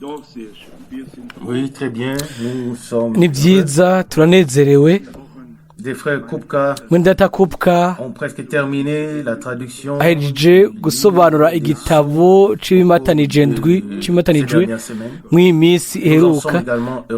Doch, sehr schön. Wir sind Oui, très bien. Nous sommes Ni byiza, turanezerewe. Des frères Kupka Mwene data Kupka ont presque terminé la traduction ahejeje gusobanura igitabo c'ibimatanije ndwi ces c'ibimatanijwe dernières semaines. Mw'iyi minsi iheruka,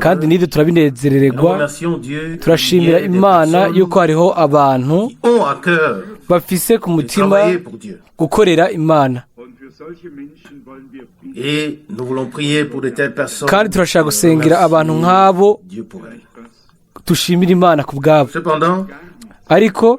kandi n'ibyo Nous turabinezerererwa. Remercions Dieu Turashimira qu'il y ait des Imana personnes yuko hariho abantu qui ont à cœur bafise ku de mutima travailler pour Dieu. Gukorera Imana. Und für solche Menschen wollen wir beten. Et nous voulons prier pour de telles personnes. Kandi turashaka gusengera abantu nk'abo, Dieu pour elles. dushimira Imana ku bwabo. Cependant, Ariko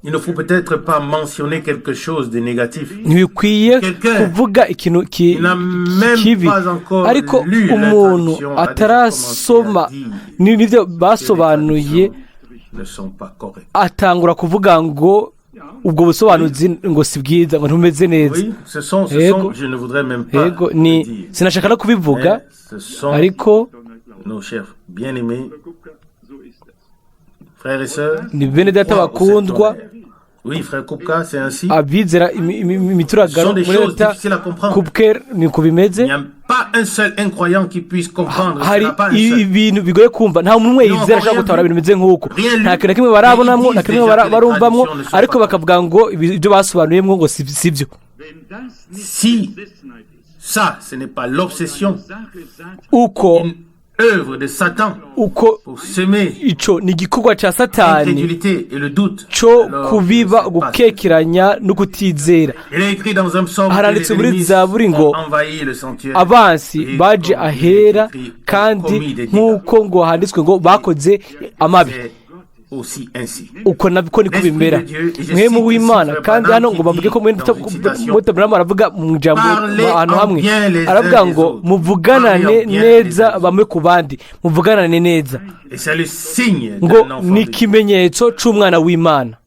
il ne faut peut-être pas mentionner quelque chose de négatif. Ntibikwiye kuvuga ikintu Il n'a même kibi, pas encore ariko lu umuntu l'introduction, a déjà atarasoma commencé à dire n'ibyo que les basobanuye, traductions ne sont pas correctes. Atangura kuvuga ngo ubwo busobanuzi ngo si bwiza, ngo ntumeze neza. Oui, ce Ego. sont, je ne voudrais même pas Yego, le ni dire. sinashaka no kubivuga, Mais ce sont ariko nos chers bien-aimés, Guck, so ist das. Frères et sœurs. Ni bene data Croient au bakundwa, septuaire. Oui, frère Kupka, c'est ainsi. Abizera Ce imituragaro sont des muri choses leta difficiles à comprendre. Kupke, niko bimeze. Il n'y a pas un seul incroyant qui puisse comprendre. Hari Ce n'est pas un seul. Ibintu bigoye kumva, nta muntu umwe yizera ashobora gutahura ibintu bimeze nk'uko. Nta kintu na kimwe barabonamo, nta kimwe barumvamo, ariko bakavuga ngo ibyo basobanuyemo ngo si byo. Wenn das nicht Si Besessenheit ist, ça, ce n'est pas l'obsession, Sache Satans, Uko une œuvre de Satan uko pour semer ico ni igikorwa cya Satani l'incrédulité et le doute. cyo Alors, kubiba je ne sais pas. gukekeranya no kutizera. Il est écrit dans un psaume que Haranditse les muri ennemis Zaburi ngo ont envahi le sanctuaire. abansi Et baje comme il est ahera, écrit, ont kandi commis des dégâts. nk'uko ngo handitswe ngo bakoze amabi. C'est aussi ainsi. Uko nabwo niko bimera. Mpwemu w'Imana, kandi hano ngo bavuge ko mwene Branham aravuga mu ijambo ahantu hamwe, aravuga ngo muvuganane neza bamwe ku bandi, muvuganane neza. Et c'est le signe Ngo d'un enfant ni de Dieu. Ikimenyetso c'umwana w'Imana.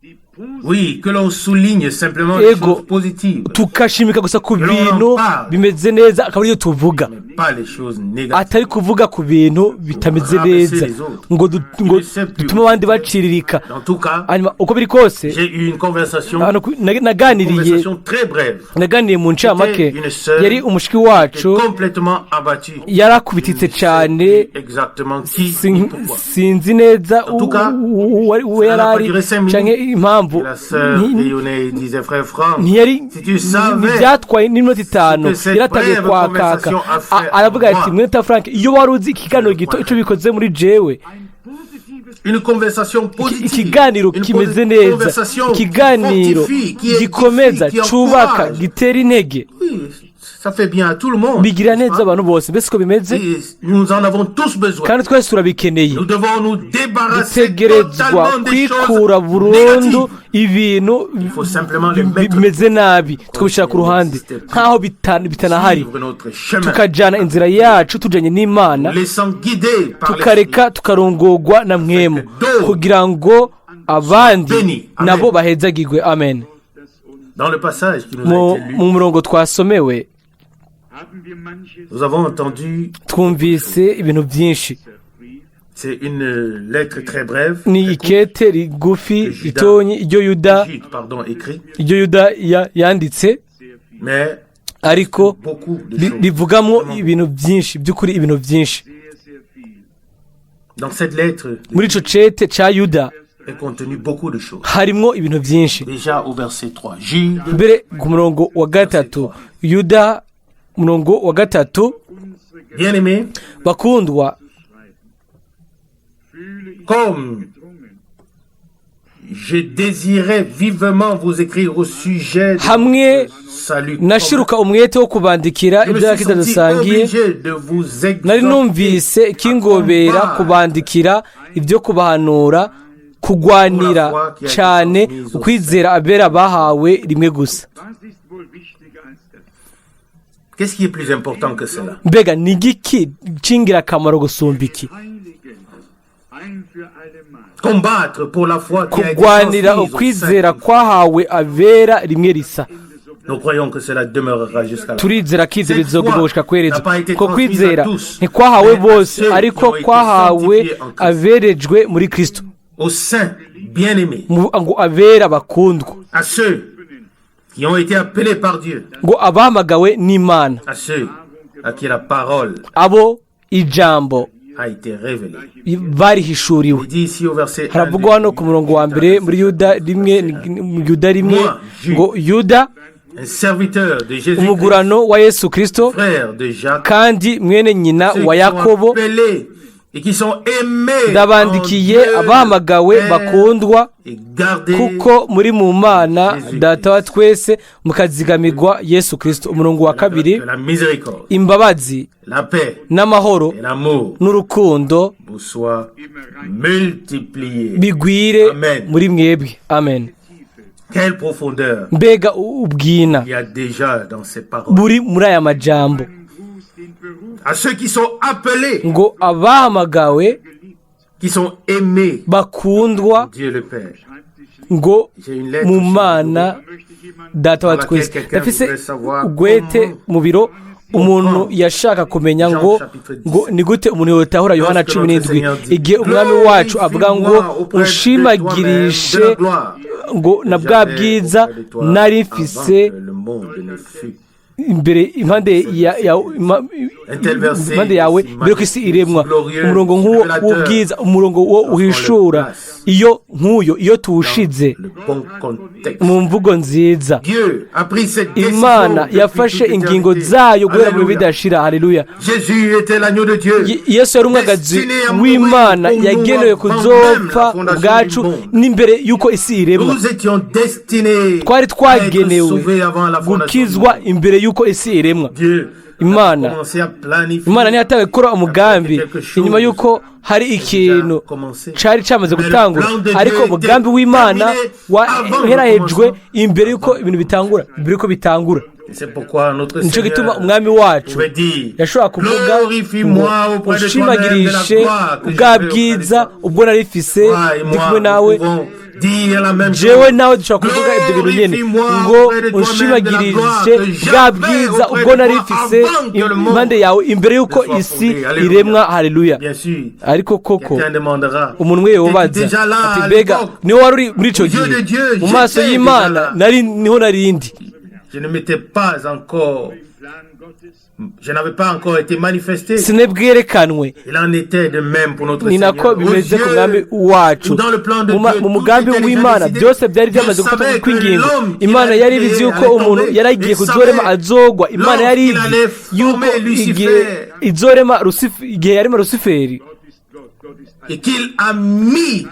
Oui, que l'on souligne simplement les Ego. Choses positives, Tukashimika gusa ku bintu bimeze neza, akaba ariyo tuvuga, mais pas les choses négatives. Atari kuvuga ku bintu bitameze neza ngo dutume abandi baciririka. En tout cas, Hanyuma uko biri kose, j'ai eu une conversation, hano naganiriye conversation très brève, naganiriye mu ncamake, yari umushiki wacu, complètement abattue. Yarakubititse cyane. Exactement qui ni pourquoi. Sinzi neza uwo yari ari cyangwa impamvu. Et la sœur rayonnait et disait, frère Franck, Ntiyari si tu savais ntibyatwaye n'iminota 5, yaratangiye kwakaka, aravuga ati: "Mwene Frank, iyo wari uzi ikiganiro gito icyo bikoze muri jewe." Une conversation positive, Ikiganiro une kimeze neza, conversation qui ikiganiro fortifie, qui édifie, gikomeza, qui cubaka, encourage. Gitera intege. Oui, ça fait bien à tout le monde, Bigira n'est-ce neza pas? Abantu bose, mbese uko bimeze. Et nous en avons tous besoin. Kandi twese turabikeneye. Nous devons nous débarrasser Dutegerezwa totalement des choses kwikura burundu négatives. Ibintu Il faut simplement les mettre bimeze nabi, tukabishyira ku ruhande nk'aho bitanahari, suivre notre chemin, tukajyana inzira yacu tujyanye n'Imana, laissant guider par tukareka tukarongorwa na Mpwemu kugira ngo abandi nabo bahezagirwe. Amen. Dans le passage qui nous Mu a été lu, Mu murongo twasomewe, haben wir manches nous avons entendu, twumvise ibintu byinshi. Brief c'est une lettre très brève, Ni très courte, ikete rigufi ritonyi iryo Yuda Jude, pardon, écrit, iryo Yuda yanditse, mais ariko beaucoup de choses. Rivugamo ibintu byinshi, by'ukuri ibintu byinshi. Sehr, sehr viel. Dans cette lettre Muri ico cete ca Yuda est contenu beaucoup de choses. Harimwo ibintu byinshi. Déjà au verset 3, Jude, Mbere ku murongo wa 3, Yuda murongo wa 3. Bien-aimé, Bakundwa, Fühle ich comme gedrungen, je désirais vivement vous écrire au sujet de Hamwe votre salut nashiruka umwete wo kubandikira je me ibyo suis akiza senti dusangiye, obligé de vous nari exhorter numvise ikingobera kubandikira ibyo kubahanura kugwanira cyane ukwizera abera bahawe rimwe gusa. Was ist wohl wichtiger als das? Qu'est-ce qui est plus important que cela? Mbega ni igiki cy'ingirakamaro gusumba iki? Heiligen, ein für alle Mal. Combattre pour la foi qui a été Kugwanira transmise aux ukwizera saints. Kwahawe abera rimwe risa. Nous croyons que cela demeurera jusqu'à la fin. Turizera ko ibyo bizoguma gushika kwerezo ko kwizera ntikwahawe bose, ariko kwahawe aberejwe muri Kristo. Aux saints bien-aimés, Ngo abera bakundwa, à ceux qui ont été appelés par Dieu, ngo abahamagawe n'Imana, à ceux À qui la parole Abo ijambo a été révélée. barihishuriwe. Il dit ici au verset 1 Haravugwa hano ku murongo wa mbere muri Yuda 1, Yuda 1 ngo: Yuda, un serviteur de Jésus-Christ, umugurano wa Yesu Kirisito, frère de Jacques, kandi mwene nyina ceux wa qui sont Yakobo, appelés et qui sont aimés ndabandikiye en Dieu, abahamagawe le Père, bakundwa, et gardés kuko muri mu Mana Data wa twese mukazigamirwa Yesu Kirisito. Umurongo wa 2: que la miséricorde, Imbabazi la paix n'amahoro et l'amour n'urukundo vous soient multipliés. bigwire Amen. muri mwebwe. Amen. Quelle profondeur Mbega ubwina il y a déjà dans ces paroles. buri muri aya majambo! Gruß, den Beruf À ceux qui sont appelés, Ngo abahamagawe, qui sont aimés, bakundwa, Dieu le Père. Ngo J'ai une lettre mu chez moi. Mana möchte jemand Data wa twese. Ndafise ugwete mu biro, umuntu yashaka kumenya ngo ni gute umuntu yotahura Yohana 17, igihe Umwami wacu avuga ngo: "Unshimagirishe ngo na bwa bwiza nari mfise Avant que le monde ne fût. imbere impande ya impande yawe mbere ko isi iremwa." Umurongo nk'uwo w'ubwiza, umurongo wo uhishura, iyo nk'uyo iyo tuwushize Le bon contexte. mu mvugo nziza. Dieu a pris cette décision Imana depuis yafashe toute ingingo éternité. zayo guhera mu Alléluia. bidashira. Haleluya. Jésus était l'agneau de Dieu. Yesu yari umwagazi w'Imana yagenewe kuzopfa ubwacu n'imbere y'uko isi iremwa. Nous étions destinés Twari à être twagenewe sauvés avant la fondation du gukizwa monde. imbere y'uko isi iremwa. Dieu a Imana commencé à planifier. Imana ntiyatangiye gukora umugambi inyuma y'uko hari ikintu cari cyamaze gutangura, ariko umugambi w'Imana waherahejwe imbere y'uko ibintu bitangura, imbere y'uko bitangura. Et c'est pourquoi notre Nicyo gituma Seigneur Umwami wacu pouvait dire: yashobora kuvuga ngo: "Glorifie-moi auprès de toi-même de la "Ushimagirishe gloire que ubwa j'avais auprès de bwiza toi." ubwo nari mfise Toi et ndi moi, kumwe nous nawe." pouvons dire la même Jewe chose. nawe dushobora kuvuga ibyo bintu nyene ngo: "Unshimagirishe bwa bwiza ubwo nari mfise impande yawe imbere y'uko isi iremwa." Haleluya. Bien sûr, Ariko koko quelqu'un demandera: umuntu we yobaza "T'étais déjà là ati: à "Mbega l'époque?" niwe wari uri muri icyo Aux yeux gihe?" de Dieu, Mu maso j'étais déjà y'Imana là. nari niho narindi. Je ne m'étais pas encore, Plan Gottes je n'avais pas encore été manifesté. Sinebwerekanwe. Il en était de même pour notre Ni nako Seigneur. Aux bimeze ku Mwami yeux, wacu. ou dans le plan de Mu Dieu, mu tout mugambi était déjà w'Imana décidé. byose byari Dieu byamaze gufatwa savait que kw'ingingo. l'homme qu'il Imana allait yari ibizi créer yuko allait umuntu tomber. yari agiye Il kuzorema savait azogwa. Imana yari lorsqu'il izi allait yuko former Lucifer igihe izorema igihe yarema Rusiferi Gott ist Gott, Gott ist et qu'il a mis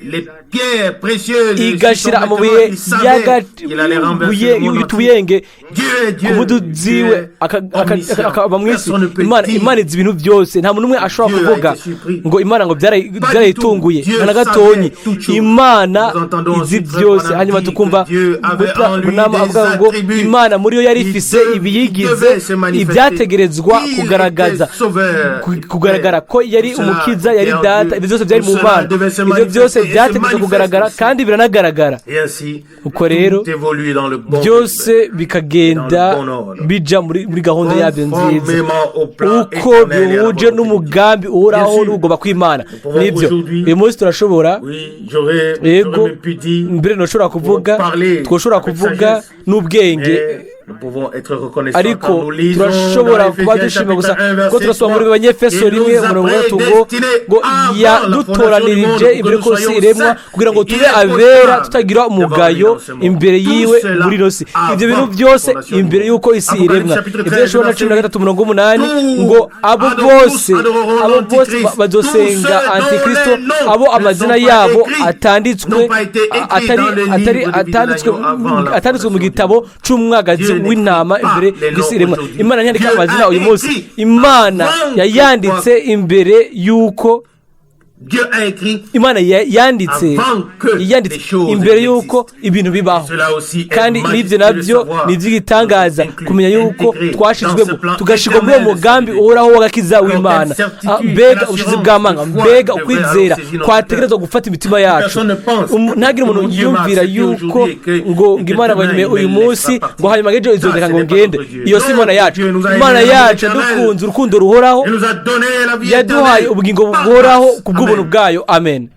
les pierres précieuses sur son igashira vêtement, amabuye il savait qu'il allait renverser y'agabuye le monde entier. y'utubuyenge Dieu est Dieu. ku mbudu Dieu ziwe est omniscient. akaba mu isi. Personne ne peut Imana, dire Imana izi ibintu byose. Nta muntu n'umwe ashobora Dieu a kuvuga été surpris. ngo Imana ngo byarayitunguye Dieu nta na gatonyi. savait toutes choses. Imana Nous entendons izi ensuite Frère byose. Branham Hanyuma dire tukumva que Dieu avait Butla en lui Branham des avuga ngo attributs. Imana muri yo yari Il ifise ibiyigize, devait se manifester. ibyategerezwa Il kugaragaza était sauveur. kugaragara ko yari Tout cela umukiza, yari était en Data. Dieu. Ibyo byose byari Tout mu cela Mana. devait se Ibyo byose manifester et se byategerezwa manifeste kugaragara aussi. kandi biranagaragara. Et ainsi, Uko rero tout évolue dans le bon byose bikagenda Dans le bon ordre. bija muri gahunda yabyo nziza, conformément au plan uko éternel et à la bihuje volonté de Dieu. n'umugambi uhoraho Bien sûr. n'ubugomba kw'Imana. Pouvons Nibyo, aujourd'hui- uyu munsi turashobora, Oui, j'aurais yego, j'aurais même pu dire, mbere ntushobora kuvuga, parler twoshobora avec kuvuga sagesse. n'ubwenge, Mais nous pouvons être reconnaissants ariko quand nous lisons turashobora dans kuba Éphésiens dushima gusa chapitre 1 ko verset turasoma muri 3, Banyefeso il 1 nous a umurongo wa 3 ngo prédestinés ngo avant la fondation du monde yadutoranirije pour que imbere nous ko isi soyons iremwa saints kugira ngo et tube abera irréprochables tutagira devant umugayo lui dans ce monde. imbere Tout yiwe cela muri ino si. Ibyo bintu avant byose fondation du imbere monde. y'uko isi Apocalypse iremwa. chapitre Ibyo 13 Yoshua verset 13 umurongo 8 Tous ngo abo bose, tous adoreront abo bose l'Antichrist. bazosenga Tous ceux dont Antikristo, les noms abo ne amazina sont pas yabo écrits, atanditswe n'ont pas été écrits atari dans le atari livre de vie de atanditswe l'agneau avant la atanditswe mu fondation du gitabo monde. c'umwagazi Dieu n'écrit w'intama pas imbere les y'isi noms iremwa. aujourd'hui. Imana ntiyandika Dieu amazina a uyu munsi. écrit Imana avant que yayanditse imbere y'uko Dieu a écrit Imana yanditse avant que yanditse les choses imbere y'uko ibintu bibaho. Cela aussi est Kandi n'ibyo majestueux de nabyo savoir. ni iby'igitangaza Inclus, kumenya yuko intégré dans twashizwemo, ce plan tugashyirwa muri uwo éternel de mugambi salut. uhoraho w'agakiza Alors, w'Imana. quelle certitude, Ah, mbega quelle ubushizi assurance bw'amanga, de foi mbega devrait ukwizera alors saisir notre kwategerezwa gufata imitima yacu! Personne ne pense Ntagire que umuntu mon Dieu m'a yumvira accepté yuko aujourd'hui et que- ngo et ngo que Imana ngo demain, nyime il me uyu laissera munsi partir. ngo hanyuma ejo izondeka Ça, ngo ce n'est pas ngende. notre Dieu. Iyo si Non, Imana yacu. Dieu nous a Imana aimés dans yacu l'éternel. dukunze urukundo ruhoraho, Il nous a donné la vie yaduhaye éternelle ubugingo par buhoraho grâce. ku bw'ubuntu Amen. bwayo. Amen.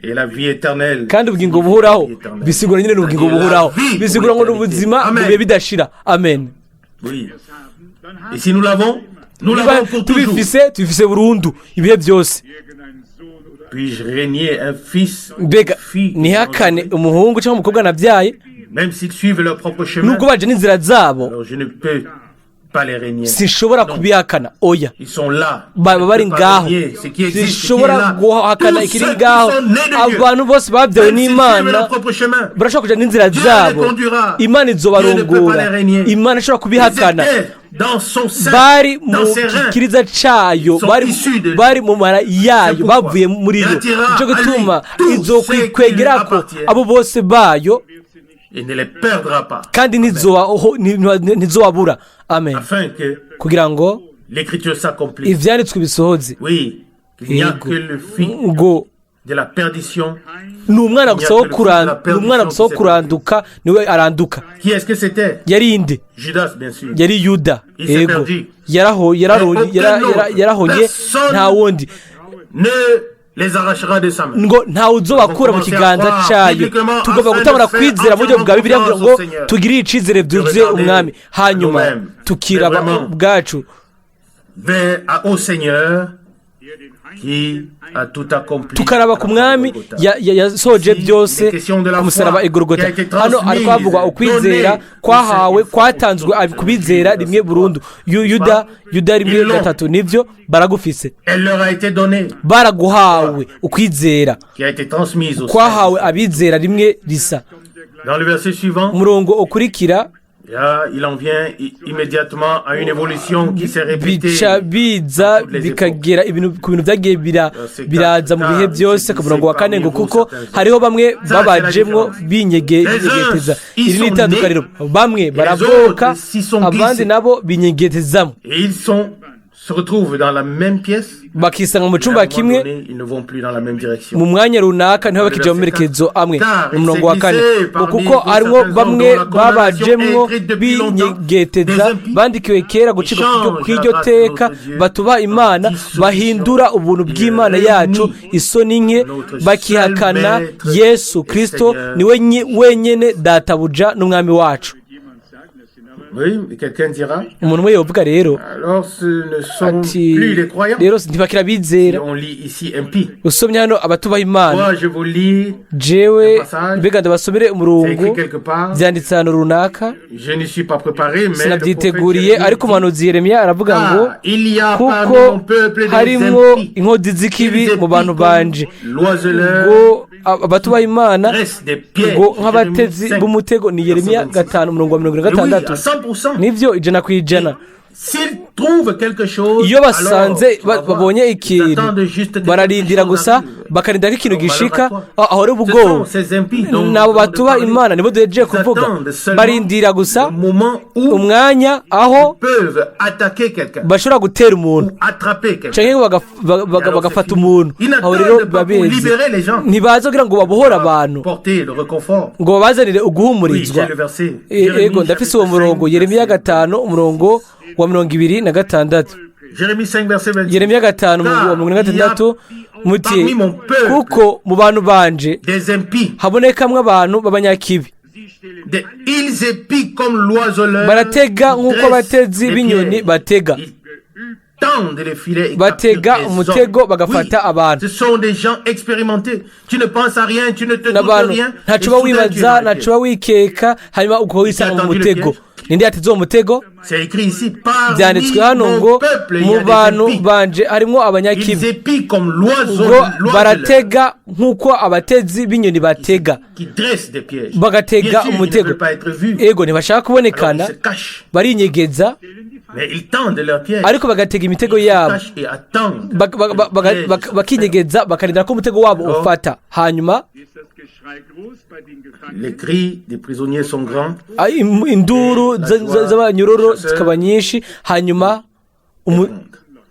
Et la vie éternelle. Kandi ubugingo buhoraho Vie éternelle. bisigura nyine ni ubugingo C'est-à-dire la buhoraho, vie bisigura ngo pour ni ubuzima l'éternité. mu bihe bidashira. Amen. Oui. Et si nous l'avons, Nous Niba l'avons pour toujours. tubifise, tubifise burundu ibihe byose. Irgendein Sohn oder Puis-je renier un fils ou Mbega une fille ntihakane umuhungu cyangwa umukobwa nabyaye? Même s'ils suivent leur propre chemin, Nubwo baje n'inzira zabo, alors je ne peux pas les renier. sinshobora kubihakana, oya. Ils sont là. Baba Je ne bari peux pas ngaho. renier ce qui existe, ce qui est Sinshobora là. guhakana Tous ikiri ceux qui ngaho. sont nés de Dieu, Abantu bose babyawe même s'ils suivent n'Imana leur propre chemin, barashobora kuja n'inzira Dieu zabo, les conduira. Imana Dieu ne peut pas izobarongora. les renier. Imana ishobora Ils kubihakana. étaient dans son sein, Bari dans mu ses reins. gikiriza cayo, Sont bari issus de lui. bari mu mara yayo, C'est pourquoi bavuye muri il yo. attirera Nico à lui gituma tous ceux qui lui izokwikwegerako appartiennent. abo bose bayo, Il ne les perdra pas. kandi ntizobabura. Amen. Afin que Kugira ngo l'écriture s'accomplisse. ivyanditswe bisohoze. Oui, il n'y a Yego. que le fils Ngo de la perdition. ni umwana gusa wo ni umwana gusa wo kuranduka, niwe aranduka. Qui est-ce que c'était? Yari inde? Judas, bien sûr. Yari Yuda. Il s'est Yego. perdu. Yarahonye, nta wundi. Ne les arrachera de sa main. Ngo ntawe uzobakura mu kiganza cyayo. Tugomba gutangura kwizera mu buryo bwa Bibiliya kugira ngo tugirire icizere byuzuye Umwami, hanyuma tukiraba ubwacu. Vers au Seigneur der den qui a tout accompli. Tukaraba ku Mwami yasoje byose ku musaraba i Gorogota. Hano ari kuhavugwa ukwizera kwahawe, kwatanzwe ku bizera rimwe burundu. Yuda 1:3. Nibyo, baragufise. Elle leur a été donnée, Baraguhawe ukwizera qui a été transmise au kwahawe abizera rimwe risa. Dans le verset suivant, Umurongo ukurikira, là, il en vient immédiatement à une évolution qui s'est répétée. Bica biza bikagera ibintu ku bintu byagiye biraza mu bihe byose. Ku murongo wa kane ngo: "Kuko hariho bamwe babajemwo binyegeteza." Iri ni itandukaniro: bamwe baravuka, abandi nabo binyegetezamo. Et ils se retrouvent dans la même pièce. Bakisanga mu À un cyumba moment kimwe. donné, ils ne vont plus dans la même direction. Mu mwanya runaka ntiba bakijya mu merekezo amwe. Mu murongo wa kane ngo: "Kuko harimwo bamwe babajemwo binyegeteza, bandikiwe kera gucibwa kw'iryo teka, batubaha Imana, bahindura ubuntu bw'Imana yacu isoni nke, bakihakana Yesu Kirisito, niwe wenyine Databuja n'Umwami wacu." Jemand sagen, das sind aber Oui, et quelqu'un dira, Umuntu umwe yovuga rero alors ce ne sont ati: plus les croyants. "Rero ntibakira abizera." On lit ici impies. Usomye hano abatubaha Imana. Moi, je vous lis, Jewe mbega ndabasomere c'est umurongo. écrit quelque part. Byanditse ahantu runaka. Je ne suis pas préparé, mais le prophète Sinabyiteguriye, Jérémie ariko dit, umuhanuzi Yeremiya aravuga ngo: Ah, il y a parmi "Kuko mon peuple des harimwo impies. inkozi z'ikibi Ils mu bantu épient banje." comme l'oiseleur Ngo abatubaha Imana dresse des pièges. ngo nk'abatezi Jérémie 5, b'umutego. Ni Yeremiya 26. 5, umurongo wa mirongo Et oui, ine na à gatandatu. 100%. Nibyo, 100%. S'ils trouvent quelque chose, Iyo basanze alors, tu vas voir, babonye ils ikintu, attendent juste que bararindira quelque chose gusa, arrive. bakarindira ko ikintu Alors, gishika. malheur à toi. Aho rero Ce ubwoba. sont ces impies dont Nabo nous venons de batubaha parler. Imana nibo duhejeje Ils kuvuga. attendent seulement Barindira gusa le moment où umwanya aho ils peuvent attaquer quelqu'un bashobora gutera umuntu ou attraper quelqu'un. canke bagafata umuntu. Aho rero babizi, ntibaza kugira ngo babohore abantu, Porter le réconfort. ngo babazanire Oui, uguhumurizwa. j'ai le verset. Ego, ndafise uwo murongo: Yeremiya 5, umurongo wa 26. Jérémie 5, verset 26. Yeremiya 5, umurongo wa 26, muti: "Kuko mu bantu banje Des impies. habonekamwo abantu b'abanyakibi." Ils épient comme l'oiseleur. Baratega nk'uko abatezi Dressent b'inyoni des pièges. batega. Ils tendent les filets et Batega capturent des umutego, hommes. bagafata Oui, abantu. ce sont des gens expérimentés. Tu ne penses à rien, tu ne te doutes de N'abantu rien. ntaco Et uba soudain, tu es wibaza, dans le ntaco piège. uba wikeka, hanyuma ukaba wisanga mu mutego. Ninde yateze uwo mutego? C'est écrit ici, parmi Byanditswe hano mon ngo peuple, il y mu a des bantu impies. banje harimwo Ils abanyakibi. épient comme l'oiseau, Ngo l'oiseleur baratega nk'uko abatezi b'inyoni batega, qui dresse des pièges. bagatega Bien sûr, ils ne umutego. veulent pas être vus. Ego, ntibashaka Alors, kubonekana, ils se cachent. barinyegeza. Mais ils tendent leurs pièges. Ariko bagatega imitego Ils se yabo. cachent et attendent que le piège se Bakinyegeza, bakarindira ko umutego wabo ufata. Hanyuma Ist das Geschrei groß bei den Gefangenen? Les cris des prisonniers sont grands. Induru z'abanyororo zikaba nyinshi. Hanyuma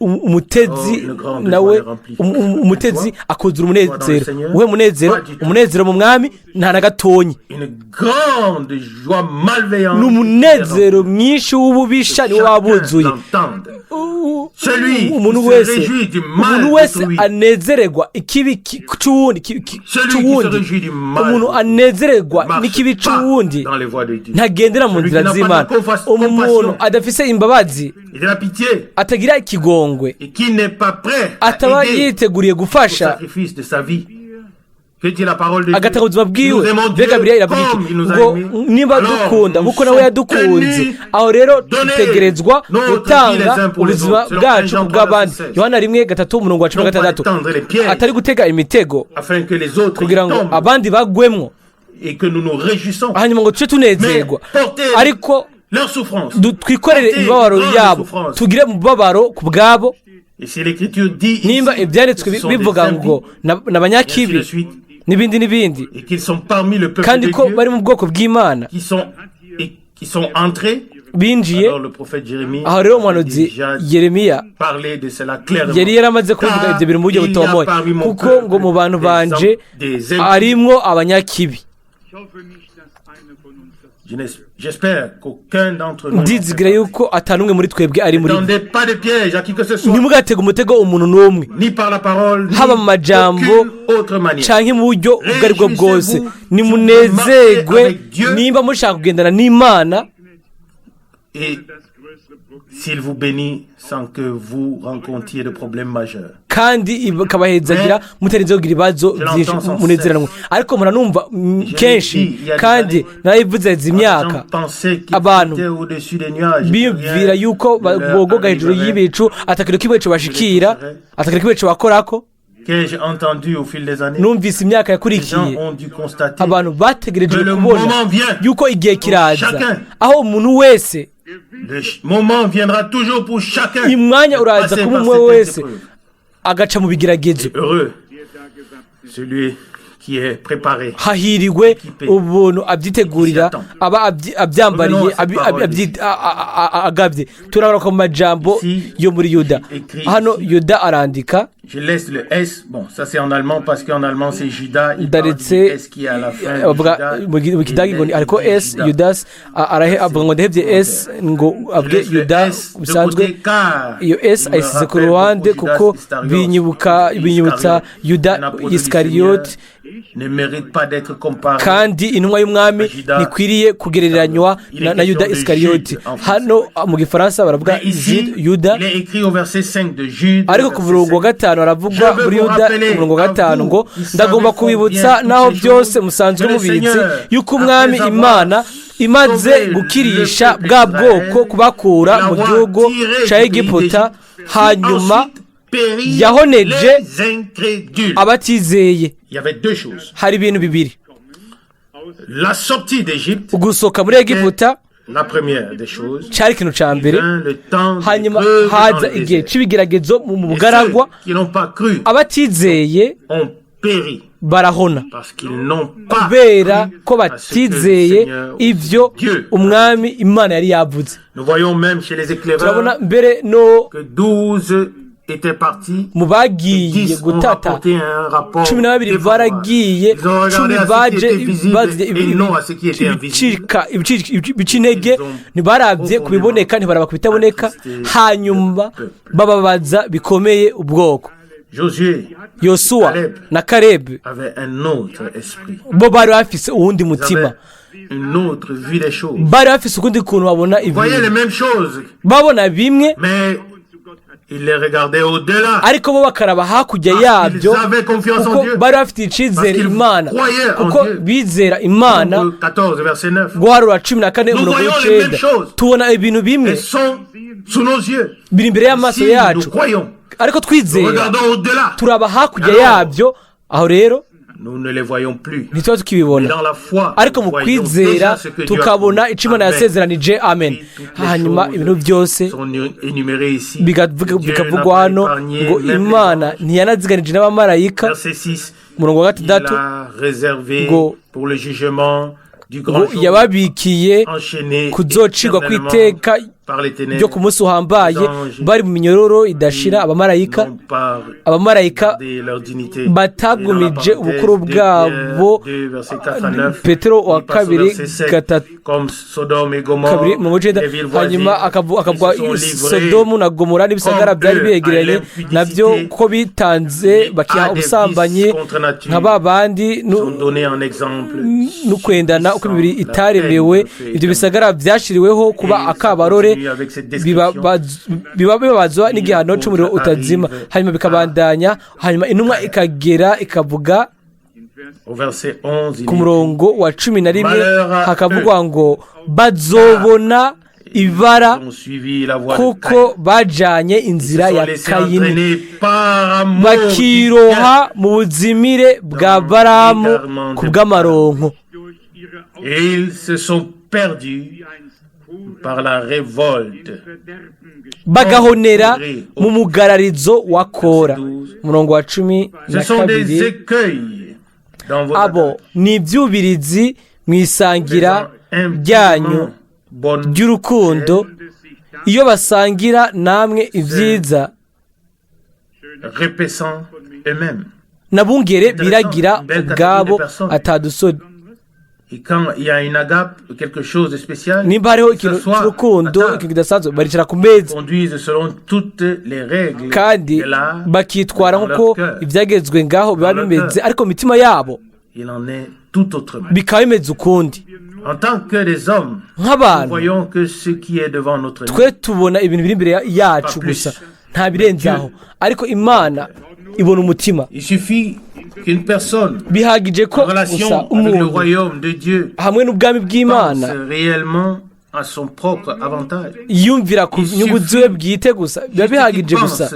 umutezi nawe, umutezi akuzura umunezero. Uwe munezero? Umunezero mu Mwami? Nta na gatonyi. Une grande joie malveillante. Ni umunezero mwinshi w'ububisha niwo Chacun wabuzuye. l'entende. Celui Celui Umuntu qui se wese, réjouit du mal umuntu wese d'autrui. anezererwa ikibi c'uwundi Celui qui se c'uwundi, réjouit du mal umuntu anezererwa marche n'ikibi pas c'uwundi dans les voies de Dieu. ntagendera mu Celui nzira qui n'a pas de z'Imana. Umuntu compassion adafise imbabazi, et de la pitié atagira ikigongwe, et qui n'est pas prêt à ataba aider yiteguriye au gufasha, sacrifice de sa vie. Que dit la parole de Dieu? agatanga ubuzima Nous bwiwe. aimons Dieu Mbega Bibiliya iravuga comme iki? il nous a Ngo aimés. niba Alors, dukunda nous nkuko nawe sommes yadukunze, tenus aho rero donner dutegerezwa notre vie les gutanga uns pour les ubuzima autres. Selon bwacu 1 Jean kubw'abandi. 3, 16. Yohana 1:3, umurongo wa cumi na Non pas gatandatu. tendre les pièges Atari gutega imitego afin que les autres kugira y ngo tombent abandi bagwemwo, et que nous nous réjouissons. hanyuma ngo tuce tunezerwa, Mais porter ariko leur souffrance. twikorere Porter imibabaro grande yabo, souffrance. tugire umubabaro ku bwabo. Et si l'Écriture dit ici Nimba ibyanditswe que ce sont des bivuga ngo impies, ni et ainsi de abanyakibi suite, n'ibindi n'ibindi, et qu'ils sont parmi le peuple kandi de ko Dieu, bari mu bwoko bw'Imana, qui sont, et qui sont entrés, binjiye, alors le prophète Jérémie aho rero avait umuhanuzi déjà Yeremiya parlé de cela clairement. yari yaramaze kubivuga Car ibyo bintu mu buryo il y a butomoye, parmi mon kuko peuple ngo mu bantu des banje des impies. arimwo abanyakibi. Ich hoffe nicht, dass einer von uns dazu J'espère qu'aucun d'entre nous n'en fait Ndizigira partie. yuko atanumwe muri twebwe ari muri Ne tendez pas de piège à qui que ce soit, Ntimugatege umutego umuntu n'umwe, ni par la parole, ni haba mu majambo d'aucune autre manière. canke mu buryo ubwo ari bwo bwose. Réjouissez-vous Nimunezerwe avec Dieu. nimba mushaka kugendana n'Imana. Et das größere Problem s'il vous bénit sans que vous rencontriez de problèmes majeurs. Kandi ikabahezagira mutarinze kugira ibibazo Je byinshi, l'entends sans munezeranwe. Ariko muranumva Je kenshi, l'ai dit il y a des kandi années. narabivuze izi Les myaka, gens pensaient qu'ils abantu étaient au-dessus des nuages. biyumvira Rien yuko ne leur bogoga hejuru arriverait. y'ibicu, atakintu kimwe cobashikira, atakintu kimwe cobakorako. Que j'ai entendu au fil des années. Numvise imyaka Les gens yakurikiye, ont dû constater abantu bategereje que le kubona moment vient. yuko igihe kiraza Chacun. aho umuntu wese, Le moment viendra toujours pour chacun umwanya de uraza passer kuba par umwe cette wese épreuve. agaca mu bigeragezo. Heureux celui qui est préparé. Hahiriwe ubuntu abyitegurira, aba abyambariye, agabye. Turabona ko mu majambo yo muri Yuda hano, Yuda arandika. Je laisse le S. Bon, ça c'est en allemand parce qu'en allemand c'est Judas. Il parle Ndaretse du S qui est à la fin de avuga Judas. mu Kidagi ngo ariko S Yudas arahe, avuga ngo ndahebye S ngo Je abwe laisse le Yuda S de bisanzwe. côté car Iyo S il me ayisize ku rappelle ruhande beaucoup kuko Judas Iscariote. binyibuka, binyibutsa Yuda Un apôtre du Isikariyoti. Seigneur ne mérite pas d'être comparé. Kandi intumwa y'umwami ntikwiriye kugereranywa na Yuda Isikariyoti. Hano mu Gifaransa baravuga Mais ici, Jude, Yuda, il est écrit au verset 5 de Jude. ariko ku verset murongo wa 5. 5 haravugwa muri Yuda umurongo wa 5 ngo: "Ndagomba kubibutsa, naho byose musanzwe mubizi, yuko Umwami Imana imaze gukirisha bwa bwoko kubakura mu gihugu cya Egiputa, hanyuma Ensuite, périr yahoneje les incrédules. abatizeye." Il y avait deux choses. Hari ibintu bibiri. La sortie d'Égypte, Ugusohoka muri Egiputa la première des choses. cyari ikintu cya mbere. Vint le temps des Hanyuma preuves dans haza le igihe désert. c'ibigeragezo mu Et bugaragwa. ceux qui n'ont pas cru Abatizeye ont péri barahona parce qu'ils n'ont pas kubera cru ko à ce que le batizeye Seigneur, ivyo Dieu. Umwami Imana yari yavuze. Nous voyons même chez les éclaireurs Turabona mbere no que 12 étaient partis. mu bagiye 10 ont gutata, rapporté un rapport 12 défavorable. baragiye, Ils ont regardé 10 à ce qui baje était visible bazize et non à ce qui était invisible. ibicika ibica intege, ntibarabye ku biboneka, ntibaraba ku bitaboneka, hanyuma bababaza bikomeye ubwoko. Josué Yosuwa na Karebu avait un autre esprit. bo bari bafise uwundi Ils mutima, avaient une autre vue des choses. bari bafise ukundi kuntu babona Ils voyaient les ibintu. mêmes choses, Babona bimwe, mais ils les regardaient au-delà. ariko bo bakaraba hakurya Parce yabyo, qu'ils avaient confiance en kuko Dieu. bari bafite icizere Parce qu'ils Imana, croyaient en kuko Dieu. bizera Imana. Nombre 14, verset 9. Guharura 14 Nous umurongo voyons les w'icenda. mêmes choses. Tubona ibintu bimwe, Elles sont sous nos yeux. biri imbere y'amaso Si nous yacu, croyons, ariko nous twizera, regardons au-delà. turaba hakurya Alors, yabyo. Aho rero nous ne les voyons plus. ntituba Mais tukibibona, dans la foi, ariko nous mu voyons kwizera déjà ce que Dieu a tukabona promis. icyo Imana Amen. yasezeranije. Amen. Et toutes les Hanyuma choses ibintu byose sont énumérées ici. Dieu n'a bikavugwa pas hano épargné ngo même les Imana anges. ntiyanaziganije n'abamarayika. Verset 6. Umurongo wa Il 6 a réservé ngo pour le jugement du grand ngo jour yababikiye enchaîné kuzocirwa éternellement kw'iteka par les ténèbres, byo ku munsi uhambaye, bari mu minyororo idashira, abamarayika n'ont pas abamarayika gardé leur dignité. batagumije Et dans la ubukuru parenthèse, bwabo. 2 Pierre 2, versets 4 à 9, Petero wa il passe au kabiri verset 7, gatatu comme Sodome et Gomorrhe, kabiri 90, les villes voisines, hanyuma akavuga qui se sont livrées Sodomu na Gomora n'ibisagara comme byari eux biyegeranye à l'impudicité, nabyo ko bitanze bakiha à des ubusambanyi vices contre nature, nka ba bandi sont donnés en exemple, n'ukwendana uko imibiri subissant la itaremewe. peine de feu Ibyo bisagara byashyiriweho kuba Et ça akabarore, continue avec cette description. biba bibabazwa n'igihano cy'umuriro utazima. Hanyuma bikabandanya, hanyuma intumwa ikagera ikavuga In Vers Au verset 11, il ku est murongo wa 11, Malheur à hakavugwa ngo bazobona ibara Ils ont suivi la voie de kuko Caïn. bajanye Ils se inzira sont ya laissés Kayini, entraîner par amour du gain. bakiroha mu buzimire bwa Baramu ku bw'amaronko, durch ihre Et ils se sont perdus die einst Kore par la révolte. in Verderben gestürzt. bagahonera mu mugararizo wa Kora. Umurongo wa cumi Ce na sont des kabiri. écueils dans vos Abo attaques. ni ibyubirizi mu isangira Faisant ryanyu impunément bonne ry'urukundo, Und es sich dann iyo basangira namwe ibyiza, repaissant eux-mêmes. n'abungere biragira ubwabo atadusoni. Et quand il y a une agape, quelque chose de spécial, Nimba hariho ils ikintu s'assoient cy'urukundo, à table, ikintu kidasanzwe, baricara ku meza conduisent selon toutes les règles kandi de l'art, bakitwara dans nk'uko leur cœur. ibyagezwe ngaho biba Dans leur bimeze, cœur. ariko mu mitima yabo Il en est tout autrement. bikaba bimeze ukundi. En tant que des hommes, nous Nk'abantu, voyons que ce qui est devant notre nez, twe tubona ibintu biri imbere yacu gusa, nta birenzaho, ariko Imana ibona umutima. Il suffit qu'une personne Bihagije ko en gusa relation avec le umuntu royaume de Dieu hamwe n'ubwami bw'Imana pense réellement à son propre avantage. yiyumvira ku Il nyungu suffit ziwe bwite gusa, biba bihagije qu'il gusa pense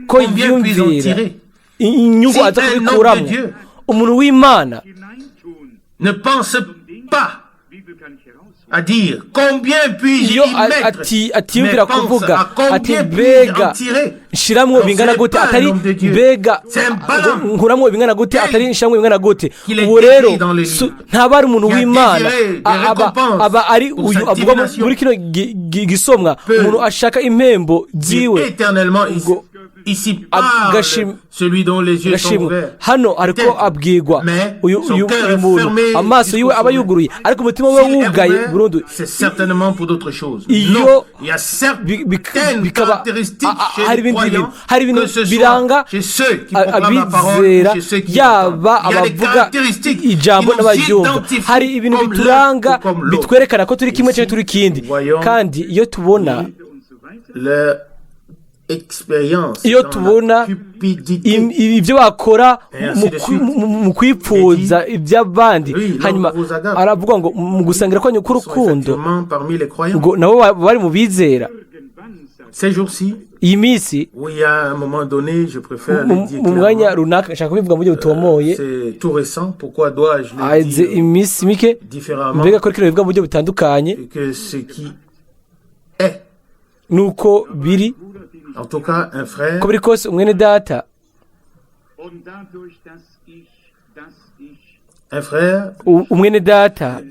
ko combien puis-je en yiyumvira tirer. inyungu Si aza un homme de kubikuramo. Dieu Umuntu w'Imana hineintun. ne pense pas Wie viel kann ich herausholen? à dire combien puis-je iyo y mettre, ati mais atiyumvira pense kuvuga à ati combien puis-je mbega en tirer. nshiramwo Alors, bingana ce n'est gute, pas un atari homme de Dieu. mbega C'est un Balaam. nkuramwo bingana gute, atari nshiramwo bingana gute. Qu'il est Uwo rero décrit dans le livre. ntaba ari umuntu Qui a w'Imana, désiré des aba récompenses aba ari pour uyu sa avugwa divination. muri kino gisomwa, Peut umuntu ashaka impembo ziwe. Éternellement, ici, Ngo- ici parle celui dont les yeux sont Gashimwe ouverts. hano ariko Peut-être. abwirwa Mais uyu son uyu cœur uyu est muntu fermé amaso yiwe jusqu'au aba sommet. yuguruye, ariko umutima we S'il est wugaye ouvert, burundu. c'est certainement pour d'autres choses. Iyo Non, il y a certaines bikaba caractéristiques chez hari les ibindi bintu, croyants, hari ibintu que ce soit biranga chez ceux qui proclament la parole ou abizera, chez ceux qui yaba l'entendent. Il y a des abavuga caractéristiques qui ijambo nous n'abaryumva, identifient hari ibintu comme l'un bituranga ou comme l'autre. bitwerekana ko turi kimwe Ici, cyangwa turi ikindi. voyons Kandi iyo tubona Und so weiter. Leur expérience iyo dans la tubona cupidité. ibyo bakora Et ainsi de suite. mu kwipfuza iby'abandi, Oui, hanyuma l'homme vous agape. aravuga ngo mu gusangira kwanyu Ils sont k'urukundo, effectivement parmi les croyants. ngo nabo bari mu bizera. Irgendwann sagt Ces jours-ci, Iyi minsi, où il y a un moment donné, je préfère mu le dire mu mwanya clairement, runaka, nshaka kubivuga mu buryo butomoye, c'est tout récent, pourquoi dois-je le haheze dire iminsi mike, différemment mbega ko kino bivuga mu buryo butandukanye que ce qui est? nuko biri. En tout cas, un frère Uko biri kose, umwene data, und dadurch, dass ich, dass ich un frère, umwene data,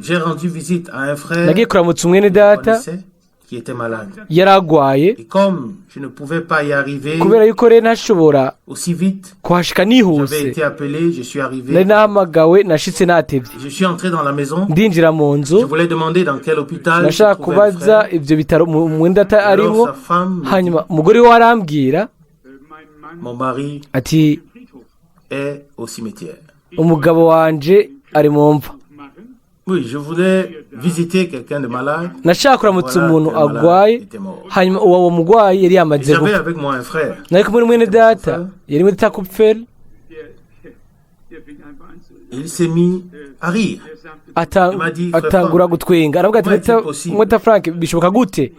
j'ai rendu visite à un frère nagiye kuramutsa umwene que je data connaissais, qui était malade. yaragwaye. Et comme je ne pouvais pas y arriver Kubera yuko rero ntashobora aussi vite, kuhashika j'avais nihuse, été appelé, je suis arrivé, nari nahamagawe, nashitse natevye, je suis entré dans la maison, ndinjira mu nzu. je voulais demander dans quel hôpital se Nashaka trouvait le kubaza frère. ibyo bitaro mwene data Alors arimo. sa femme me dit, Hanyuma umugore we arambwira mein Mann mon mari ati im Friedhof est au cimetière. umugabo wanje ari mu mva. machen. Oui, je voulais visiter quelqu'un de malade. Nashaka kuramutsa Voilà umuntu que le malade agwaye, était mort. hanyuma uwo mugwayi yari Et yamaze j'avais gupfa. avec moi un frère. Nari kumwe n'umwene data, yari mwene data Kupferi. Der, der fing einfach an zu. Il s'est mis à rire. Er sagte, Il m'a dit, Frère Atangura Frank, gutwenga, aravuga ati comment est-il possible? Mweta Frank, bishoboka gute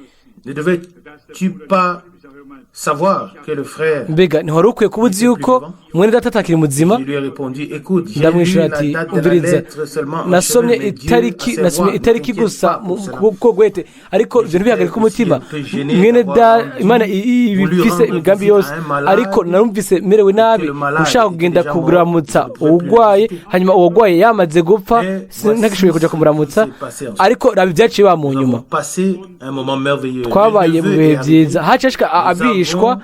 Ne devais-tu pas ich sag, hör mal, savoir que le frère? Mbega ntiwari ukwiye kuba uzi yuko mwene data atakiri muzima? Je lui ai répondu, écoute, j'ai lu Ndamwishyura la ati date de la umviriza, lettre seulement en chemin, nasomye mais Dieu itariki a ses nasomye voies, ne itariki t'inquiète gusa pas mu pour cela. kuboko gwete, ariko ibyo ntibihagarike umutima. Mwene da Imana ibifise imigambi yose, ariko narumvise merewe nabi ushaka kugenda kuramutsa uwugwaye, hanyuma uwugwaye yamaze gupfa, ntagishoboye kuja kumuramutsa. Ariko raba ibyaciye wa mu Nous nyuma. avons passé un moment merveilleux. Twabaye Le mu neveu bihe est arrivé. byiza, haciye hashika abishwa,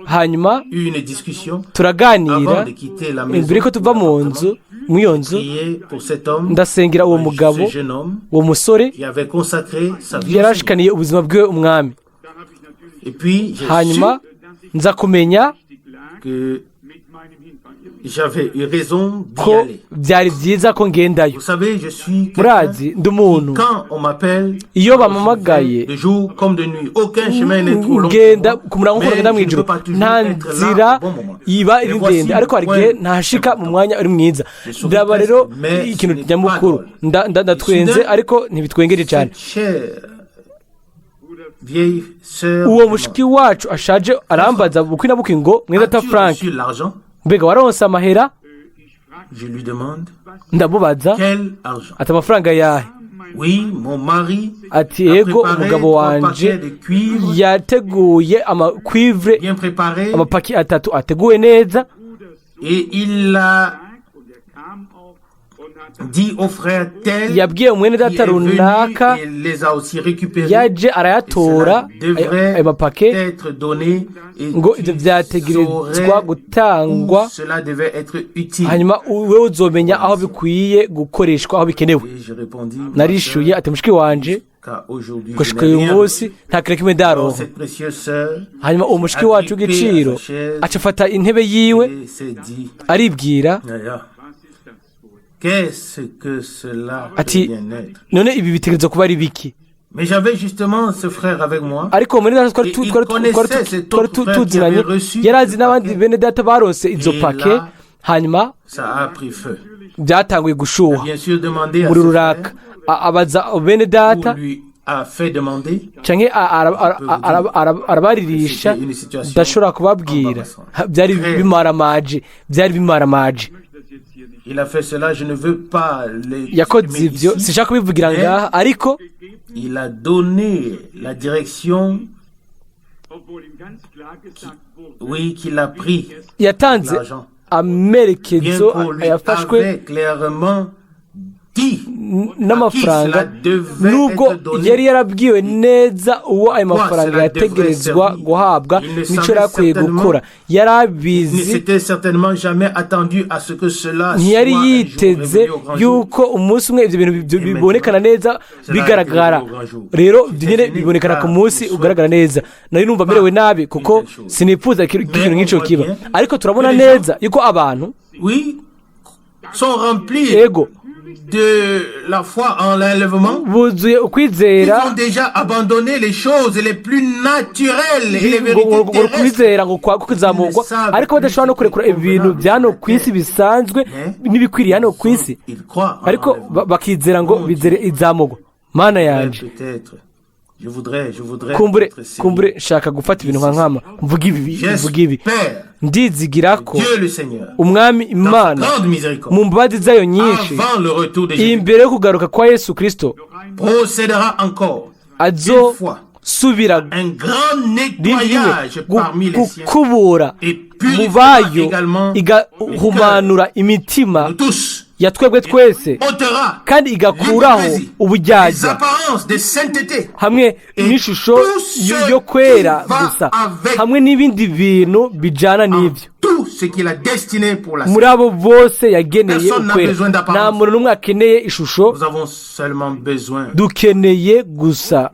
hanyuma Eu une discussion turaganira avant de quitter la maison. imbere ko tuva mu nzu, muri iyo nzu. Prier pour cet homme, Ndasengera uwo mugabo, ce jeune homme uwo musore qui avait consacré sa vie au Seigneur. yarashikaniye ubuzima bwiwe umwami. Et puis, j'ai Hanyuma nza kumenya richtig lag su que mit meinem Hinfahren. j'avais eu raison d'y ko aller. byari byiza ko ngendayo. Vous savez, je suis quelqu'un Murazi, ndi umuntu quand on m'appelle, iyo bampamagaye de jour comme de nuit, aucun chemin n'est trop long ngenda pour moi, ku murango mais nk'uko ngenda je mu ne ijoro, peux pas toujours nta être là nzira au bon moment. iba Et iri voici ndende, ariko hari le igihe point ntashika mu important. mwanya uri mwiza. Je Ndaba souris rero presque, mais ikintu ce n'est pas nyamukuru drôle. Ndatwenze, Soudain, ariko ntibitwengeje cyane. cette chère vieille sœur Uwo me mushiki wacu ashaje arambaza bukwi na bukwi ngo mwene data demande, as-tu Frank, reçu l'argent? mbega waronse amahera? Je lui demande, Ndamubaza quel argent? ati amafaranga yahe? Oui, mon mari Ati a ego, préparé umugabo trois wanje paquets de cuivre yateguye amakwivre, bien préparés amapaki atatu ateguwe neza. et il a Und kam auch und hat dit au frère tel Yabwiye umwene qui data est venu runaka et les a aussi récupérés. yaje Et arayatora cela ayo devrait mapake, être donné et ngo tu ibyo byategerezwa saurais gutangwa, où cela devait être utile. Hanyuma wewe uzomenya aho bikwiye gukoreshwa, aho bikenewe. Et je répondis, ma Narishyuye sœur, ati mushiki wanje, qu'à aujourd'hui, je gushika n'ai uyu rien. munsi nta kintu kimwe Alors, ndaronka. cette précieuse sœur Hanyuma uwo mushiki wacu w'igiciro aca afata intebe yiwe, et s'est dit, aribwira d'ailleurs, qu'est-ce que cela peut ati bien être? none ibi bitegerezwa kuba ari biki? Mais j'avais justement ce frère avec moi. Ariko muri data twari Et tu- il twari tu- twari connaissait tu- cet twari autre frère qui tuzinanye, avait reçu yari azi ce n'abandi paquet. bene data baronse izo Et pake. là, Hanyuma ça a pris feu. byatanguye gushuha Bien sûr, demandé à muri ce ruraka frère, abaza bene data ou lui a fait demander. canke arabaririsha. C'était une situation Ndashobora kubabwira embarrassante. Byari Très- bimaramaje, byari bimaramaje. Il a fait cela, je ne veux pas les Yakoze exprimer ivyo, ici. sinshaka kubivugira ngaha, ariko Il a donné la direction, obwohl ihm ganz klar gesagt wurde, oui, qu'il a pris yatanze l'argent. Bien amerekezo qu'on lui yafashwe avait clairement dit n'amafaranga, à qui cela devait nubwo être donné. yari yarabwiwe neza uwo ayo mafaranga cela yategerezwa devrait servir. guhabwa Il ne n'icyo savait yari akwiye certainement- gukora, yari Il ne abizi. s'était certainement jamais attendu à ce que cela Ntiyari soit un jour yiteze révélé au grand jour. yuko umunsi umwe ibyo bintu Et bibonekana neza cela bigaragara. a été révélé au grand jour. Rero J'étais ibyo nyine gêné bibonekana ku par munsi le ugaragara neza. Nari numva merewe nabi kuko une telle chose. sinifuza ko ikintu Mais nk'icyo on voit kiba, bien ariko turabona que les gens- neza yuko abantu Oui, sont remplis ego de la foi en l'enlèvement. Buzuye Ils ukwizera ont déjà abandonné les choses les plus naturelles et les ngo vérités ngo terrestres. kwizera ngo kwa kuzamurwa, ariko badashobora no kurekura ibintu bya hano ku isi bisanzwe n'ibikwiriye hano ku isi, Ils croient en ariko l'enlèvement. bakizera ngo bizere izamurwa. Mana yanje! Peut-être. Je voudrais Kumbure être sérieux. kumbure nshaka gufata ibintu nka nkama mvuga ibi, mvuga ibi. J'espère Ndizigira ko Dieu le Seigneur, umwami dans sa Imana, grande miséricorde, mu mbabazi zayo nyinshi, avant le retour de Jésus, imbere yo kugaruka kwa Yesu Kirisito, procédera encore une fois azosubira un grand rimwe nettoyage parmi les siens gukubura et mu purifiera bayo, également igahumanura imitima nous tous, ya twebwe twese, ôtera kandi igakuraho l'hypocrisie, les uburyarya apparences de sainteté hamwe n'ishusho tout ce yo kwera qui va gusa, avec hamwe n'ibindi bintu bijyana n'ibyo, tout ce qu'il a destiné pour la muri abo bose yageneye Personne n'a ukwera. besoin d'apparence. Nta muntu n'umwe akeneye ishusho. Nous avons seulement besoin Dukeneye gusa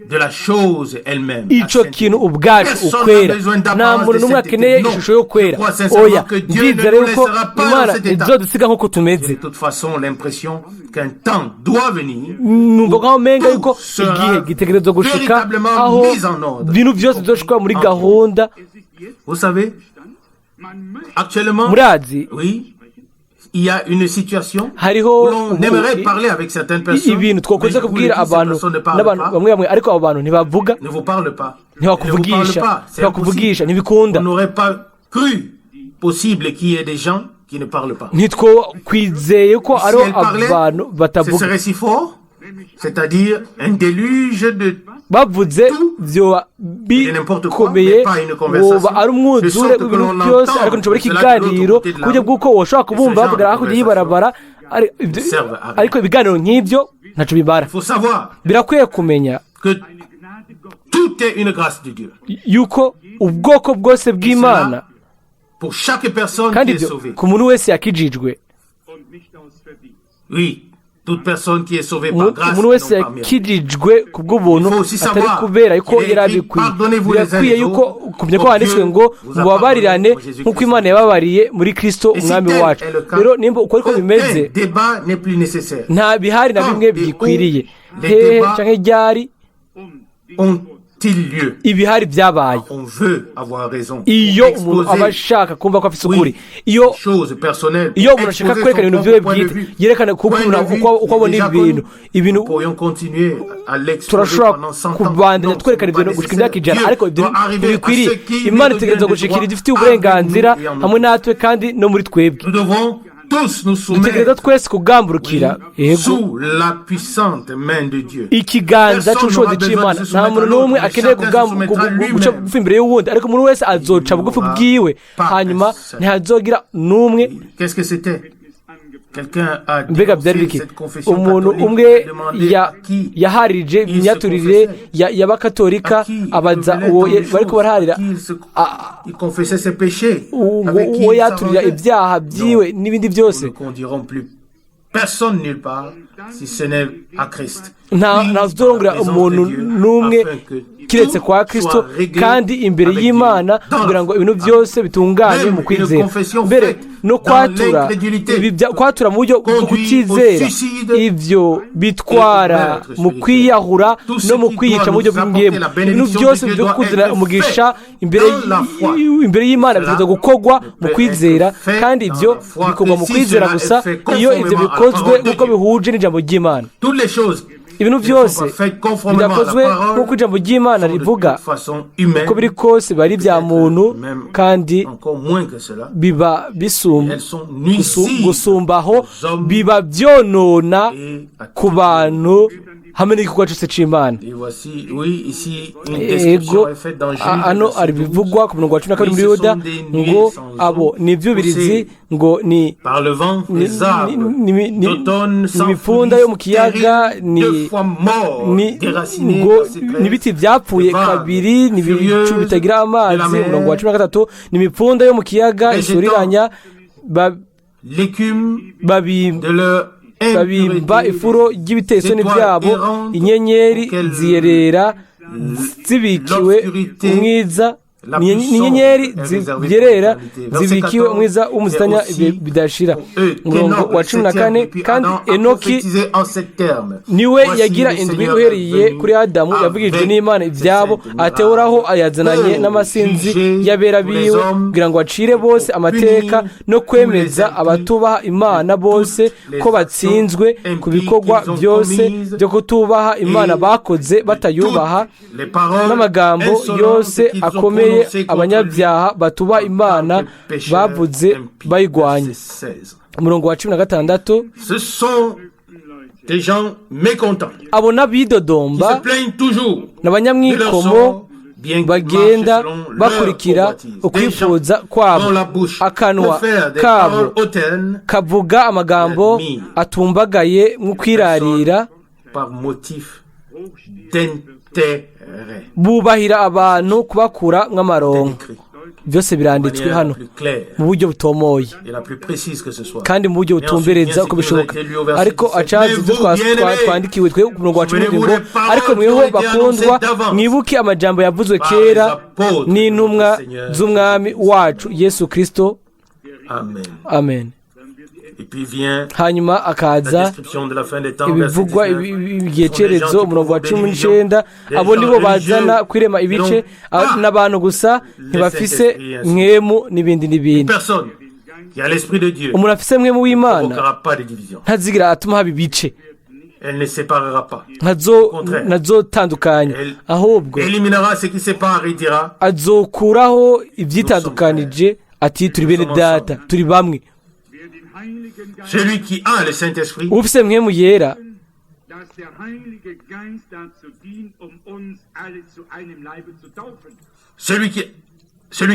de la chose elle-même, la icyo sainteté. kintu ubwacu, Personne ukwera. n'a besoin Nta d'apparence muntu de n'umwe sainteté. akeneye Non. ishusho yo kwera. Je crois sincèrement Oya, que Dieu ne ndizera nous yuko laissera pas dans Imana cet état. izodusiga nk'uko tumeze. J'ai de toute façon l'impression qu'un temps doit venir Numva nkaho menga tout yuko sera igihe gitegerezwa gushika véritablement aho mis en ordre. ibintu byose bizoshikwa muri gahunda. Es ist jetzt Vous savez, Stand, man möchte actuellement, Murazi, oui, il y a une situation hariho où l'on ubu aimerait parler avec certaines personnes, ibintu mais twakunze je vous le kubwira dis, ces abantu personnes ne parlent n'abantu pas, bamwe bamwe, ariko abo bantu ntibavuga. ne vous parlent pas. Ntibakuvugisha, ntibakuvugisha, ntibikunda. On n'aurait pas cru possible qu'il y ait des gens qui ne parlent pas. Ntitwokwizeye ko Si ari elle parlait, abantu ce batavuga. serait si fort, c'est-à-dire un déluge de Bavuze vyoba n'importe quoi, bikomeye, mais pas une conversation. woba ari De umwuzure sorte que w'ibintu l'on byose, entend ariko nshobora cela de l'autre ikiganiro côté de ku la buryo rue. bw'uko woshobora Et kubumva ce genre bavugana de hakurya y'ibarabara, servent à rien. ariko ibiganiro nk'ibyo ntaco bimara. Il faut savoir Birakwiye kumenya que tout est une grâce de Dieu. Yuko ubwoko bwose bw'Imana Pour chaque personne qui kandi est ibyo sauvée. ku muntu wese yakijijwe. Und nicht aus Verdienst. Oui, toute personne qui est sauvée par grâce, Umuntu wese non par mérite. yakijijwe ku bw'ubuntu Il faut aussi atari savoir kubera yuko qu'il est yari écrit, abikwiye. pardonnez-vous les uns Birakwiye les yuko autres, kumenya ko comme handitswe Dieu ngo vous a mubabarirane pardonné en Jésus nk'uko Christ. Imana yababariye muri Kristo Et si umwami tel wacu. est le cas, Rero nimba uko ariko bimeze, aucun débat n'est plus nécessaire. Nta bihari na Quand bimwe et bikwiriye. où les Hehe débats canke ryari ont-ils lieu? Ibihari byabaye. On veut avoir raison. Iyo Pour umuntu aba exposer ashaka kumva ko afise ukuri, oui, iyo choses personnelles, iyo umuntu ashaka exposer kwerekana son ibintu byiwe propre point de bwite, vue. yerekana kuko Point de umuntu vue uko abona déjà ibintu connu. ibintu, Nous pourrions continuer à l'exposer turashobora pendant 100 ans. kubandanya Non, ce twerekana n'est pas ibintu gushika nécessaire. imyaka 100, Dieu ariko ibyo doit arriver à ntibikwiriye. ce qui Imana nous itegereza donne le gushikira droit idufitiye uburenganzira avec nous et en nous. hamwe natwe kandi no muri twebwe. Nous devons tous nous Dutegereza soumettre twese kugamburukira, yego, sous la puissante main de Dieu. ikiganza Personne cy'ubushobozi n'aura besoin cy'Imana. de se Nta soumettre muntu à l'autre, n'umwe mais akeneye chacun se soumettra guca lui-même. bugufi imbere y'uwundi, ariko umuntu wese azoca bugufi n'aura bwiwe, pas hanyuma un seul. ntihazogira n'umwe. Qu'est-ce que c'était? Quelqu'un a Mbega byari dénoncé biki? cette confession Umuntu catholique, umwe a demandé à qui yaharije il se imyaturire confessait. y'abakatolika, À qui il abaza révélait uwo tant de bariko choses, baraharira à qui il confessait ses péchés, ngo avec qui uwo il yaturira s'arrangeait. ibyaha byiwe n'ibindi byose. Nous ne conduirons plus personne nulle part si ce n'est à Christ. Nta Puis, nta dans la uzorongora présence umuntu de Dieu, n'umwe afin que kiretse tout kwa Kristo, soit réglé kandi imbere avec Dieu y'Imana dans la kugira ngo foi. ibintu byose bitunganye Même mu une kwizera. confession Mbere faite no dans kwatura l'incrédulité ibi kwatura mu buryo bwo conduit au kutizera, suicide ibyo bitwara et au meurtre mu spirituel. kwiyahura Tout ce no mu qui kwiyica doit mu buryo nous bw'ingemu. apporter la Ibintu bénédiction byose de Dieu byo doit kuzana être umugisha fait imbere dans la foi. imbere y'Imana Cela bitegerezwa gukorwa ne mu peut kwizera, être fait kandi dans ibyo la foi bikorwa que mu si kwizera cela gusa est fait iyo ibyo conformément à la bikozwe parole de nk'uko Dieu. Bihuje n'ijambo ry'Imana. Toutes les choses Ibintu qui ne sont byose pas faites conformément à la bidakozwe parole nk'uko ijambo ry'Imana sont de rivuga, toute façon humaines, uko biri kose biba ari ibya muntu, même kandi encore moins que cela. biba Elles sont nuisibles gusumbaho, aux hommes biba byonona et à ku tout bantu hamwe n'igikorwa cyose c'Imana. Et voici, oui, ici, une Ego description est faite dans Jude, hano verset hari 12. bivugwa ku murongo wa 12 Oui, muri ce Yuda sont des nuées ngo sans eau, abo ni ibyubirizi poussées ngo ni par le vent, ni les arbres d'automne ni sans imifunda fruits, yo mu kiyaga, stériles, ni deux fois morts, ni déracinés ngo par sécheresse, ni ibiti byapfuye de vagues kabiri, ni ibicu furieuses bitagira de la amazi. mer, Umurongo wa 13, ni imipfunda yo mu kiyaga végétant isuriranya l'écume de leur babimba impureté, ifuro ry'ibitesoni étoiles byabo, errantes inyenyeri auxquelles ziyerera zibikiwe l'obscurité umwiza, la ni plus ni inyenyeri sombre est réservée pour ziyerera l'éternité. Verset zibikiwe 14, umwiza w'umuzitanya c'est aussi bidashira. pour eux Umurongo qu'Enoch, wa le 14, septième depuis kandi Adam, a Enoki prophétisé en ces termes. niwe Voici yagira le indwi Seigneur est uhereye venu kuri Adamu yavugijwe avec n'Imana ses ibyabo, saintes atehoraho miracles ayazananye pour n'amasinzi juger y'abera tous les biwe hommes kugira ngo acire bose pour amateka punir no tous les kwemeza impies abatubaha Imana de bose toutes les ko batsinzwe actions ku impies bikorwa qu'ils ont byose commises byo kutubaha Imana et bakoze de batayubaha, toutes les paroles n'amagambo insolentes yose qu'ils ont akomeye prononcées contre abanyabyaha batubaha lui en Imana tant que pécheurs bavuze impies. bayigwanya. Verset 16. Umurongo wa 16. Ce sont des gens mécontents Abo qui n'abidodomba se plaignent toujours de leur n'abanyamwikomo sort, bien qu'ils marchent bagenda selon leur bakurikira convoitise. Des gens ukwifuza kwabo, dont la bouche akanwa profère des kabo paroles hautaines kavuga amagambo atumbagaye nk'ukwirarira, par motif d'intérêt. Bubahira abantu kubakura nk'amaronko. Écrit Byose de biranditswe manière la hano plus claire mu buryo butomoye et la plus précise que ce soit. kandi mu buryo Mais ensuite vient butumbereza ce uko qui nous a bishoboka. été lu au verset Ariko 17. acaza Mais ibyo vous, bien-aimés, twandikiwe twe ku murongo wa 17 souvenez-vous ngo des paroles ariko qui mweho ont été bakundwa, annoncées d'avance mwibuke amajambo yavuzwe par kera les apôtres de n'intumwa notre Seigneur z'umwami Jésus-Christ. Wacu Yesu Kristo. Amen. Amen. Et puis vient Hanyuma la akaza description de la fin des temps, verset ibivugwa 19. igihe Ce sont des gens cyerezo, qui umurongo wa provoquent des cumi divisions, n'icenda, des abo gens nibo bazana religieux kwirema qui ibice, n'ont pas n'abantu gusa le ntibafise Saint-Esprit ainsi. mwemu n'ibindi n'ibindi. Personne qui a l'Esprit de Dieu Umuntu afise mwemu ne w'Imana provoquera pas de division. ntazigira atuma haba ibice. Elle ne séparera pas. Ntazo ntazotandukanya, Elle ahubwo éliminera ce qui sépare et dira: azokuraho ibyitandukanije, ati: "Turi bene data, turi bamwe." Wer den Heiligen Geist, Celui qui a le Saint-Esprit Ufise Mpwemu Yera, dass der Heilige Geist dazu dient, um uns alle zu einem Leibe zu taufen. Celui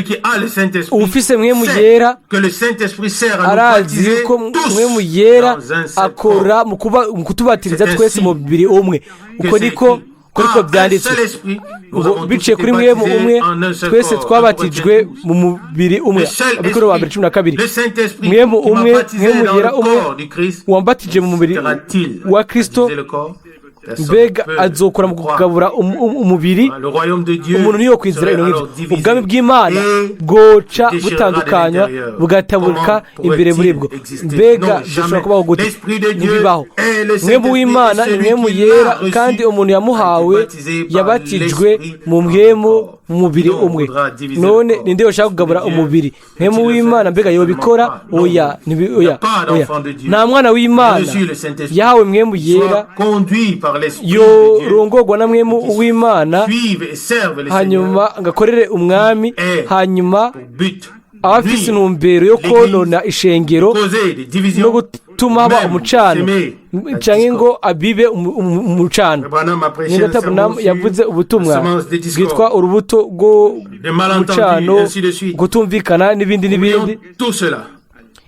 qui a le Saint-Esprit Ufise Mpwemu sait Yera que le Saint-Esprit sert à nous arazi baptiser yuko tous Mpwemu Yera dans un seul akora corps. mu kuba mu kutubatiriza C'est twese ainsi mu mubiri umwe. Que Uko c'est niko écrit. uko niko Par un byanditswe seul esprit, nous ngo avons tous biciye été kuri Mpwemu baptisés umwe en un seul twese corps. twabatijwe 1 Corinthiens 12. mu mubiri umwe. Le seul Abakorinto wa mbere esprit, 12. le Saint-Esprit Mpwemu qui m'a umwe, baptisé Mpwemu dans Yera le umwe corps du Christ, wambatije mu mubiri sera-t-il wa Kristo, à diviser le corps? Personne mbega ne peut azokora mu le croire. kugabura umubiri? Le royaume de Dieu Umuntu niyo kwizera serait ibintu alors nk'ibyo. divisé Ubwami bw'Imana et bwoca déchirera de butandukanywa, l'intérieur. bugatabuka Comment imbere muri pourrait-il bwo. exister? Mbega Non, bishobora jamais. kubaho gute? L'Esprit de Dieu Ntibibaho. est le Mpwemu Saint-Esprit, w'Imana et ni celui Mpwemu qui Yera, l'a reçu kandi umuntu a été yamuhawe baptisé par yabatijwe l'Esprit mu dans le mpwemu corps. mu mubiri Donc, umwe. faudra diviser le None corps. ninde yoshaka kugabura L'Esprit de Dieu, umubiri? Mpwemu peut-il le w'Imana faire? mbega yobikora? Certainement pas. Oya, Non. ntibi- Il n'y a oya, pas oya. d'enfant de Dieu Nta mwana w'Imana reçu le Saint-Esprit, yahawe Mpwemu Yera soit conduit par l'Esprit de Dieu, yorongorwa na Mpwemu w'Imana, suive et serve le Seigneur hanyuma ngo akorere Umwami, est hanyuma pour but aba afise nuire intumbero yo l'Église, konona ishengero causer des no divisions, gutuma haba même umucano, semer la canke ngo discorde. abibe umucano. Branham a prêché un Nyina sermon Branham sur yavuze la ubutumwa semence des bwitwa discordes, urubuto rwo des malentendus, mucano, ainsi de suite. gutumvikana n'ibindi n'ibindi. Oublions tout cela.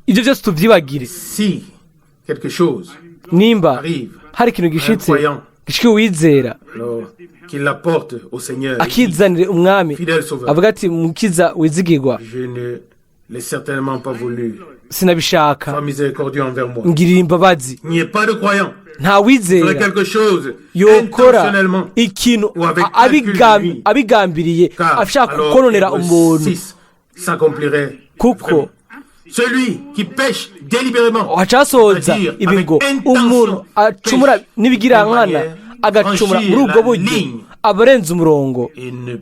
Ibyo byose tubyibagire. Si quelque chose Nimba arrive hari ikintu à un gishitse croyant, gishika uwizera, alors qu'il l'apporte au Seigneur et dit: akizanire Umwami, Fidèle Sauveur, avuga ati: "Mukiza wizigirwa, je ne l'ai certainement pas voulu. sinabishaka, Sois miséricordieux envers moi. ngirira imbabazi." Il n'y ait pas de croyant Nta ferait wizera quelque chose yokora intentionnellement ikintu ou avec calcul de lui, abigambiriye, car ashaka alors kononera Hébreux umuntu, 6 s'accomplirait kuko vraiment. Celui qui pèche délibérément, hacasoza c'est-à-dire ibi avec ngo umuntu intention, acumura pèche n'ibigirankana, de manière agacumura franchir muri ubwo la buryo, ligne aba arenze umurongo. et ne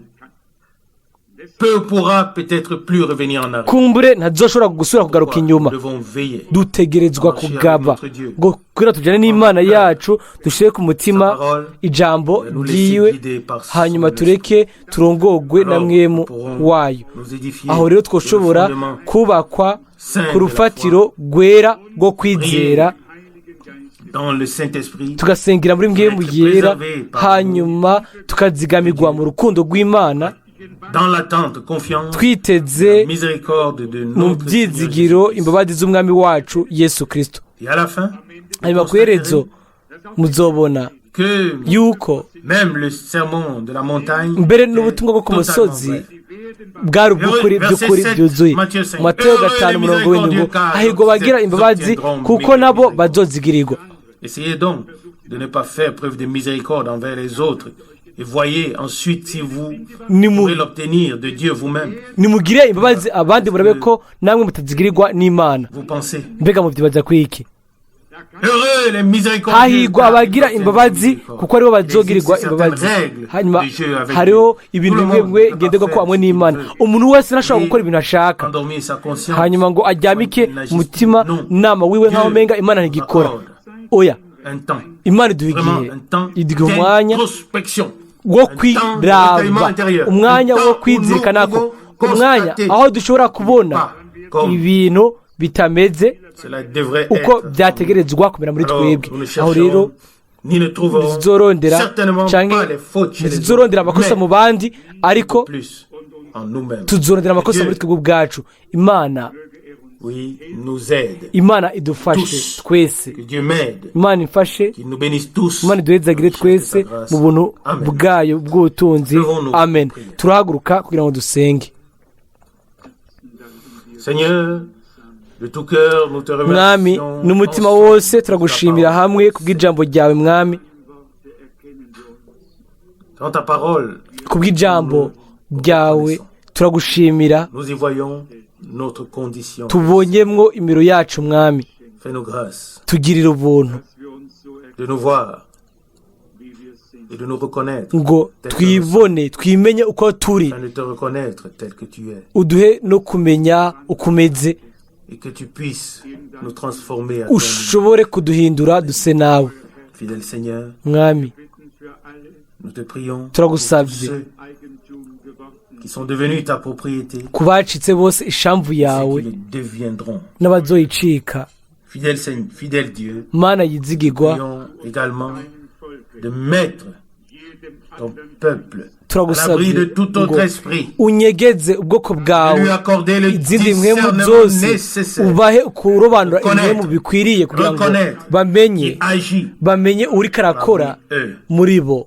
peut pourra peut-être plus revenir en arrière. Kumbure ntazoshobora gusubira kugaruka inyuma. Nous devons veiller. Dutegerezwa kugaba ngo kugira tujyane n'Imana yacu, dushyire ku mutima ijambo ryiwe, hanyuma tureke turongogwe na Mpwemu wayo. Nous édifier Aho rero twoshobora sur le fondement kubakwa saint ku de la rufatiro rwera rwo kwizera, dans le Saint-Esprit, tugasengera muri Mpwemu Yera, hanyuma tukazigamirwa mu rukundo rw'Imana, dans l'attente confiante, twiteze la miséricorde de mu notre Seigneur byizigiro Jésus-Christ. imbabazi z'Umwami wacu Yesu Kirisito. Et à la fin, Hanyuma ku iherezo muzobona que yuko même le sermon de la montagne mbere n'ubutumwa bwo ku est totalement musozi vrai. bwari ubw'ukuri by'ukuri byuzuye. Mateyo 5:70 ngo: "Hahirwa abagira imbabazi, kuko nabo bazozigirirwa." Essayez donc de ne pas faire preuve de miséricorde envers les autres et voyez ensuite si vous pourrez l'obtenir de Dieu vous-même. Nimugire imbabazi abandi, murabe ko namwe mutazigirirwa n'Imana. Vous pensez. Mbega mubyibaza ku iki? Heureux les miséricordieux, Hahirwa car ils abagira obtiendront imbabazi, miséricorde. kuko aribo bazogirirwa Il existe certaines imbabazi. règles Hanyuma de jeu avec hariho Dieu. ibintu Tout le bimwe monde bimwe ne peut pas ngenderwa ko faire hamwe ce qu'il n'Imana. veut. Umuntu wese ntashobora gukora ibintu ashaka, Endormir sa conscience. hanyuma ngo aryamike Il n'agisse umutima plus. Non. nama wiwe nk'aho Dieu umenga Imana ntigikora. accorde Oya, un temps. Imana iduha Vraiment igihe, un temps iduha umwanya d'introspection. wo Un temps de kwiraba, recueillement intérieur. umwanya Un wo temps où nous kwizirikanako, pouvons umwanya constater aho dushobora kubona pas comme ibintu bitameze cela devrait uko être. byategerezwa kumera muri Alors, twebwe. nous ne Aho rero chercherons ni ne trouverons ntituzorondera certainement canke pas les fautes chez les autres, ntituzorondera amakosa mu mais bandi, ariko plus en nous-mêmes. tuzorondera amakosa Dieu, muri twebwe ubwacu. Imana, oui, nous aide. Imana idufashe Tous. twese. Que Dieu m'aide. Imana imfashe. Qu'il nous bénisse tous. Imana iduhezagire twese mu buntu Amen. bwayo bw'ubutunzi. Levons-nous. Amen. Turahaguruka kugira ngo dusenge. Seigneur, de tout cœur, nous te Mwami, remercions n'umutima ensemble wose pour ta turagushimira parole. hamwe kubw'ijambo ryawe, Mwami. Dans ta parole, Kubw'ijambo ryawe turagushimira. nous y voyons notre condition. Tubonyemwo imiro yacu, Mwami. Fais-nous grâce Tugirira ubuntu de nous voir et de nous reconnaître, ngo twibone, twimenye uko turi, afin de te reconnaître tel que tu es uduhe no kumenya uko umeze, et que tu puisses nous transformer à ton image. ushobore kuduhindura duse nawe. Fidèle Seigneur, Mwami, nous te prions pour turagusabye tous ceux qui sont devenus ta propriété, ku bacitse bose ishamvu ceux yawe qui le deviendront. N'abazoyicika. Fidèle Seigneur, fidèle Dieu, Mana yizigirwa, prions également de mettre ton peuple à l'abri turagusabye de tout ngo autre esprit, unyegeze ubwoko de bwawe lui accorder le izindi mpwemu discernement zose, nécessaire ubahe kurobanura Reconnaître. impwemu bikwiriye kugira ngo Reconnaître. bamenye qui agit bamenye uriko arakora parmi eux. muri bo.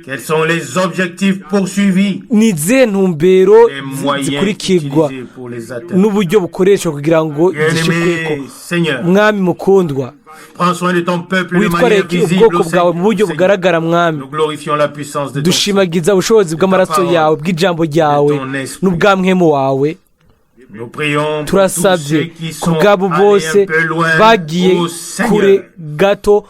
Quels sont les objectifs poursuivis, Ni izihe ntumbero les moyens zikurikirwa utilisés pour les atteindre? n'uburyo bukoreshwa kugira ngo zishikweko? Bien-aimé Seigneur, Mwami mukundwa, prends soin de ton peuple de manière witwararike visible, ubwoko au bwawe mu buryo Seigneur. bugaragara, Mwami. Nous glorifions la puissance de ton sang. Dushimagiza ubushobozi bw'amaraso yawe, bw'ijambo ryawe n'ubwamwemu wawe. Nous prions pour tous Turasabye ceux qui ku sont bw'abo allés bose un peu loin bagiye au kure Seigneur, gato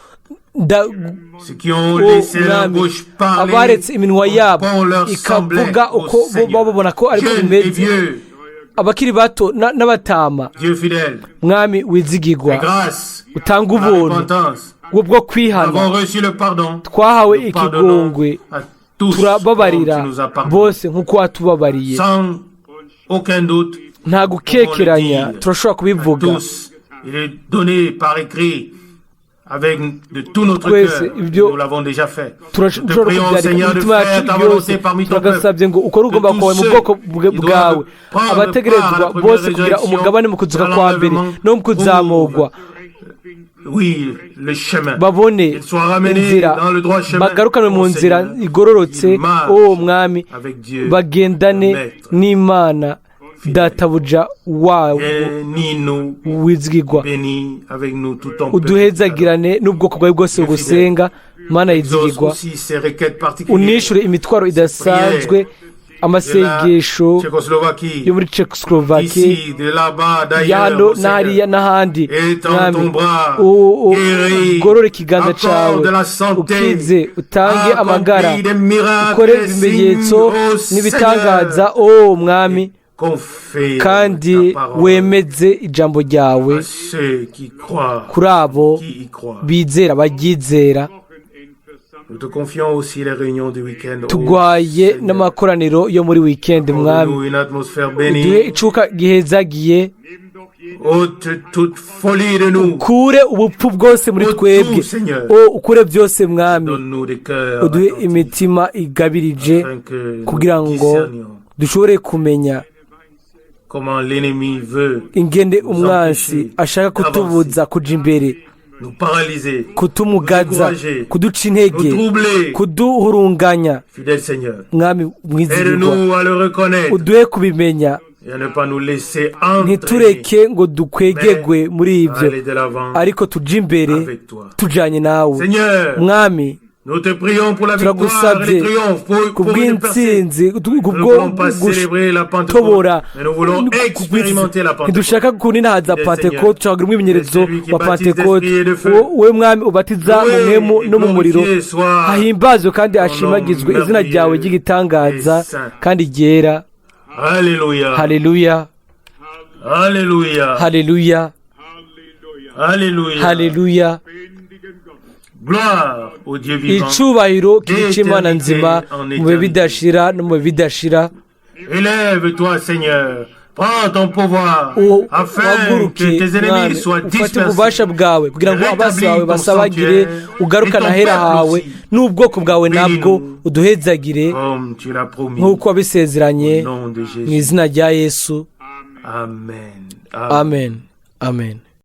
ceux qui ont O laissé leur Mwami, bouche parler abaretse iminwa comme yabo bon leur semblait ikavuga au uko bo Seigneur. babona ko ariko Jeunes et bimeze, vieux, abakiri bato n'abatama. Dieu fidèle, Mwami wizigirwa, grâce utanga à la ubuntu repentance, bwo nous kwihana. avons reçu le pardon. Twahawe Nous pardonnons ikigongwe, à tous comme turababarira tu nous as pardonné. bose nk'uko watubabariye. Sans aucun doute, Nta gukekeranya, turashobora kubivuga tous, il est donné par écrit avec de tout notre twese cœur. Ibyo Nous l'avons déjà fait. Nous te turashobora prions, kubyandika mu Seigneur, de mitima faire yacu ta yose. volonté parmi ton peuple. Turagasabye ngo ukore ugomba De tous kwawe mu ceux bwoko qui doivent bwawe, prendre abategerezwa part à la première bose kugira résurrection, umugabane mu kuzuka à kwa mbere l'enlèvement, no mu kuzamurwa, oui, le chemin. babone Qu'ils soient ramenés inzira, dans le droit chemin, bagarukanwe mu au nzira Seigneur. igororotse, Ils marchent o Mwami, avec Dieu, bagendane le Maître. n'Imana databuja wawe Bénis-nous, wizigirwa. bénis avec nous tout ton peuple. Uduhezagirane n'ubwoko bwawe bwose bugusenga, Mana Exauce yizigirwa. aussi ces requêtes particulières Unishure imitwaro idasanzwe, de la amasengesho Tchécoslovaquie, yo muri Tchécoslovaquie, ici, de là-bas, ya d'ailleurs, hano au Seigneur. n'hariya n'ahandi. Étends Mwami, ton bras, guéris, ugorore ikiganza cyawe, accorde la santé, ukize, utange amagara, accomplis des miracles, ukore des signes, ibimenyetso au n'ibitangaza, Seigneur. o Mwami, Confirme kandi ta parole wemeze ijambo ryawe à ceux qui croient, kuri abo qui y croient. bizera, baryizera. Nous te confions aussi les réunions du week-end, ô Tugwaye Seigneur. n'amakoraniro yo muri wikendi, Mwami. Accorde-nous une atmosphère Uduhe bénie. icuka gihezagiye. Ôte toute folie de nous. Ukure ubupfu bwose muri Ôte twebwe. tout, Seigneur. O ukure byose, Mwami. Donne-nous des cœurs Uduhe attentifs imitima igabirije afin que kugira nous ngo discernions dushobore kumenya comment l'ennemi veut ingende nous umwansi empêcher ashaka kutubuza kuja imbere, nous paralyser, kutumugaza, nous décourager, kuduca nous intege, troubler. kuduhurunganya. Fidèle Seigneur, Mwami mwizigirwa, aide-nous à le reconnaître uduhe kubimenya, et à ne pas nous laisser entraîner, ntitureke ngo dukwegegwe muri à ibyo, aller de l'avant ariko tuje imbere avec toi. tujanye nawe. Seigneur, Mwami, nous te prions pour la victoire et turagusabye le triomphe, pour une percée. kubw'intsinzi, Nous ne voulons pas célébrer la Pentecôte, tobora mais nous voulons expérimenter la Pentecôte. ntidushaka kuninahaza Fidèle Pantekote, tushaka umwimenyerezo Celui qui wa baptise Pantekote. d'esprit et de feu. We Mwami ubatiza mu Loué mwemu et no mu muriro, glorifié soit hahimbazwe kandi ton hashimagizwe nom izina ryawe merveilleux ry'igitangaza et saint. kandi ryera. Alléluia. Haleluya. Alléluia. Haleluya. Alléluia. Haleluya. Gloire au Dieu vivant. Icubahiro kiri c'Imana nzima mu bihe bidashira no mu bihe bidashira. Élève-toi, Seigneur. Prends ton pouvoir afin Uhaguruke, que tes ennemis Mwami, soient ufate dispersés. ububasha bwawe kugira ngo abasi Rétablis bawe ton basabagire, sanctuaire ugarukane et ton ahera peuple hawe aussi. n'ubwoko bwawe nabwo, Bénis-nous uduhezagire comme tu l'as promis. nk'uko wabisezeranye, Au nom de mu Jésus. izina rya Yesu. Amen. Amen, amen.